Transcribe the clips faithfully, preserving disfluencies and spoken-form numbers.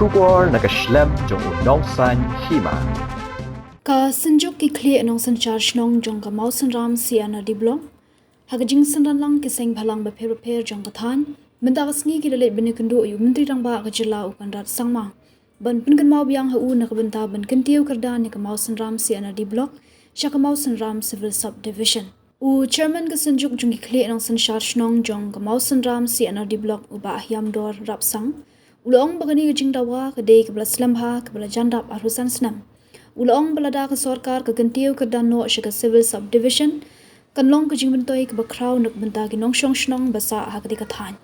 Khubor na ka shlem jong u Nongsaiñ Hima. Ka Synjuk ki khlieh nongsynshar shnong jong ka Mawsynram C and RD Block ha ka jingsynran lang ki seng bhalang bapher bapher jong ka thaiñ mynta ka sngi ki la leit ban ïakynduh ïa u Myntri Rangbah ka jylla u Conrad Sangma ban pynkynmaw biang ha u na ka bynta ban kyntiew kyrdan ïa ka Mawsynram C and RD Block sha ka Mawsynram Civil Subdivision. U Chairman ka Synjuk jong ki khlieh nongsynshar shnong jong ka Mawsynram C and RD Block u Bah Hiamdor Rapsang u la ong ba kane ka jingdawa ka dei kaba la slem bha, kaba la jan dap arphew san snem. U la ong ba lada ka sorkar ka kyntiew kyrdan noh sha ka Civil Subdivision kan long ka jingmyntoi kaba khraw na ka bynta ki nongshong shnong ba sah ha katei ka thaiñ.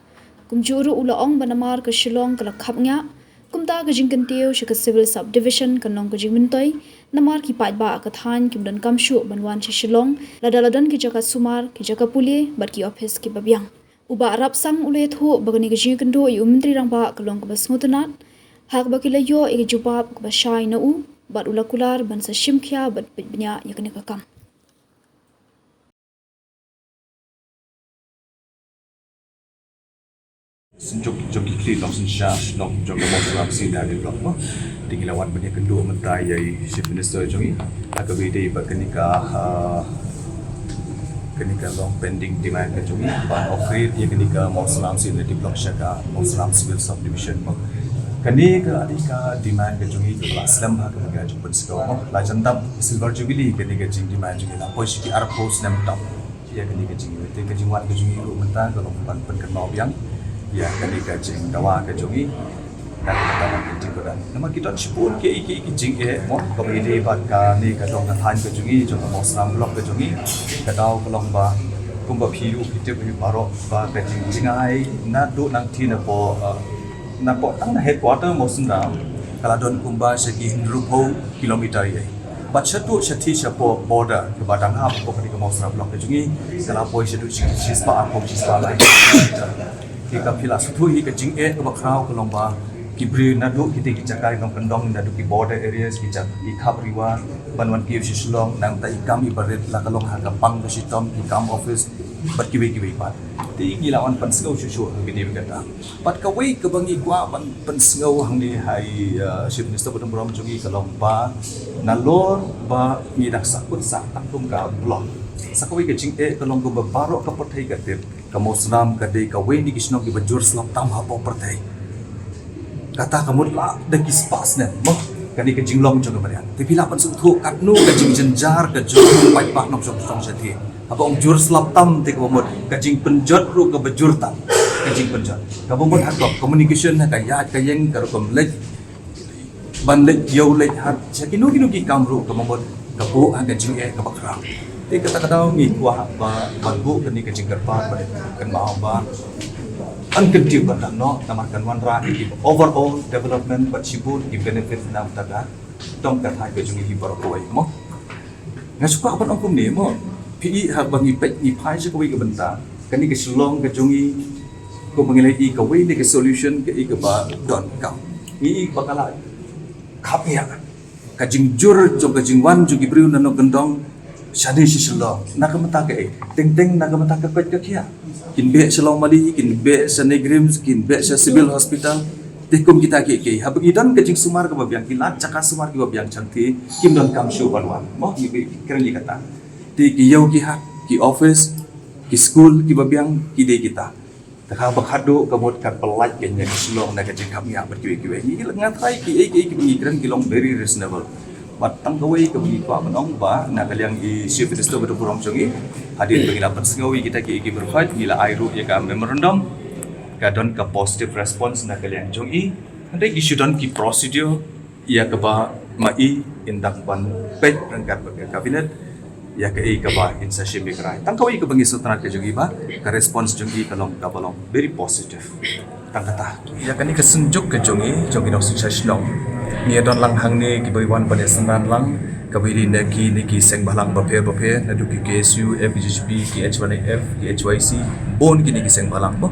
Kumjuh ruh u la ong ba namar ka Shillong ka la khapngiah, kumta ka jingkyntiew sha ka Civil Subdivision kan long ka jingmyntoi namar ki paidbah ka thaiñ kim donkam shuh ban wan sha Shillong lada la don ki jaka sumar, ki jaka pule bad ki ophis kiba biang. U Bah Rapsang u la ïathuh ba kane ka jingïakynduh ïa u Myntri Rangbah ka long kaba sngewtynnat ha kaba ki la ïoh ïa ka jubab kaba shai na u bad u la kular ban sa shim khia bad peit bniah ïa kane ka kam. Synjuk jong ki khlieh nongsynshar shnong jong ka Mawsynram C and RD Block mo. Te ngi la wan ban ïakynduh mynta ïa i Chief Minister jong ngi ha kaba ïadei bad kane ka, ah, kane ka long pending demand ka jong ngi ban upgrade ïa kane ka Mawsynram C and RD Block sha ka Mawsynram Civil Subdivision mo. Kane ka dei ka demand ka jong ngi kaba la slem ha kaba ngi la ju pynsngew mo. La jan dap Silver Jubilee kane ka jingdemand jong ngi, la poi sha ki arphew snem tam ïa kane ka jingïaid. Te ka jingwan ka jong ngi ruh mynta ka long ban pynkynmaw biang ïa kane ka jingdawa ka jong ngi. Namar ki don shibun ki, ki, ki jingeh mo, kaba ïadei bad kane ka dong ka thaiñ ka jong ngi, jong ka Mawsynram Block ka jong ngi. Ka daw ka long ba kumba phi ruh phi tip hi baroh ba ka jingjngai naduh nangtei napoh, uh, napoh tang na headquarter Mawsynram ka la don kumba sha ki hynriewphew kilometer ïa. Bad shaduh shathie shapoh border kaba dang hap hapoh kane ka Mawsynram Block ka jong ngi ka la poi shaduh shi, shispah arphew, shispah lai kilometer. Te ka phi la sngewthuh hi ka jingeh kaba khraw ka long ba ki briew naduh kitei ki jaka nongkyndong, naduh ki border areas, ki jaka ki khap riwa ban wan kiew sha Shillong, nangta i kam iba rit la ka long ha ka pang ka shitom, ki kam office bad kiwei kiwei pat. Te ngi la wan pynsngew shuh shuh ha kane ka bynta. Bad kawei kaba ngi kwah ban pynsngew hangne ha i, uh, Chief Minister ba don burom jong ngi ka long ba nalor ba ngi dang sahkut sahtak kum ka block, sa kawei ka jingeh ka long kumba baroh ka pyrthei ka tip ka Mawsynram ka dei kawei na ki shnong kiba jur slap tam hapoh pyrthei. Kata ka mut la da ki spah snem mo kane ka jinglong jong ka mariang. Te phi lah ban sngewthuh katno ka jingjynjar ka jong u paidbah nongshong shnong shathie. Haba ong jur slap tam te kaba mut ka jingpynjot ruh kaba jur tam ka jingpynjot. Kaba mut ha ka communication ha ka ïaid ka ïeng ka rukom leit ban leit ïew leit hat sha kino kino ki kam ruh kaba mut ka buh ha ka jingeh kaba khraw. Te kata ka daw ngi kwah ba ban buh kane ka jingkyrpad ba kynmaw ba yn kyntiew kyrdan noh namar kan wanrah ïa ki overall development bad shibun ki benefit na bynta ka dong ka thaiñ ka jong ngi hi baroh kawei mo. Nga shu kwah ban ong kumne mo, phi i haba ngi peit ngi phai sha kawei ka bynta, kane ka Shillong ka jong ngi, kumba ngi la i kawei ne ka solution ka i kaba donkam. Ngi i ba ka la khapngiah ka jingjur jong ka jingwan jong ki briew na nongkyndong shane sha Shillong na ka bynta kaei? Teng teng na ka bynta ka koit ka khiah. Kin beh sha Lawmali, kin beh sha NEIGRIHMS, kin beh sha Civil Hospital. Te kum kita kiei kiei, haba ngi don ka jingsumar kaba biang, ki lad jaka sumar kiba biang, shangthie kim donkam shuh ban wan. Mo, ngi kren ïa kata. Te ki ïew ki hat, ki office, ki skul kiba biang ki dei kita. Te kaba khadduh ka mut kan pyllait ka ïa ka Shillong na ka jingkhapngiah bad kiwei kiwei. Ngi la, nga tharai kiei kiei kiba ngi kren ki long very reasonable. Bad tang kawei kaba ngi kwah ban ong ba na ka liang i Chief Minister ba don burom jong ngi, hadien ba ngi la pynsngew ïa kita kiei kiei baroh, ngi la ai ruh ïa ka memorandum, ka don ka positive response na ka liang jong i. Hynrei ki shu don ki procedure ïa kaba ma i yn dang ban peit ryngkat bad ka cabinet ïa kaei kaba yn sa shim ïa ka rai. Tang kawei kaba ngi sngewtynnat ka jong i ba ka response jong i ka long kaba long very positive. Tang kata. Ïa kane ka Synjuk ka jong i, jong ki nongsynshar shnong, ngi ïa don lang hangne kiba wan ban ïa synran lang, kaba ïadei na kine ki seng bhalang bapher bapher, naduh ki KSU, FKJGP, ki HYF, ki HYC, bun kine ki seng bhalang mo.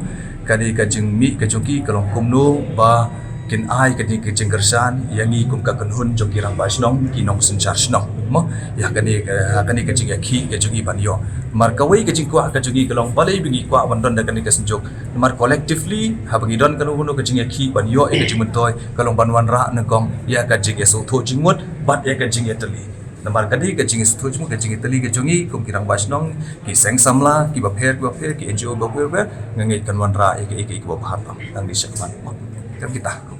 Kane ka jingmih ka jong ki ka long kumno ba kin ai kane ka jingkyrshan ïa ngi kum ka kynhun jong ki rangbah shnong, ki nongsynshar shnong, mo, ïa kane ka, kane ka jingïakhih ka jong ngi ban ïoh. Namar kawei ka jingkwah ka jong ngi ka long balei ba ngi kwah ban don da kane ka synjuk. Namar collectively, haba ngi don kano kano ka jingïakhih ban ïoh ïa ka jingmyntoi, ka long ban wanrah nyngkong ïa ka jingïasngewthuh jingmut bad ïa ka jingïatylli. Namar kane ka jingïasngewthuh jingmut, ka jingïatylli ka jong ngi kum ki rangbah shnong, ki seng samla kiba pher kiba pher, ki N G O kiba pher kiba pher, nga ngeit kan wanrah ïa kaei kaei kaba bha tam nangne sha khmat. Khublei shibun.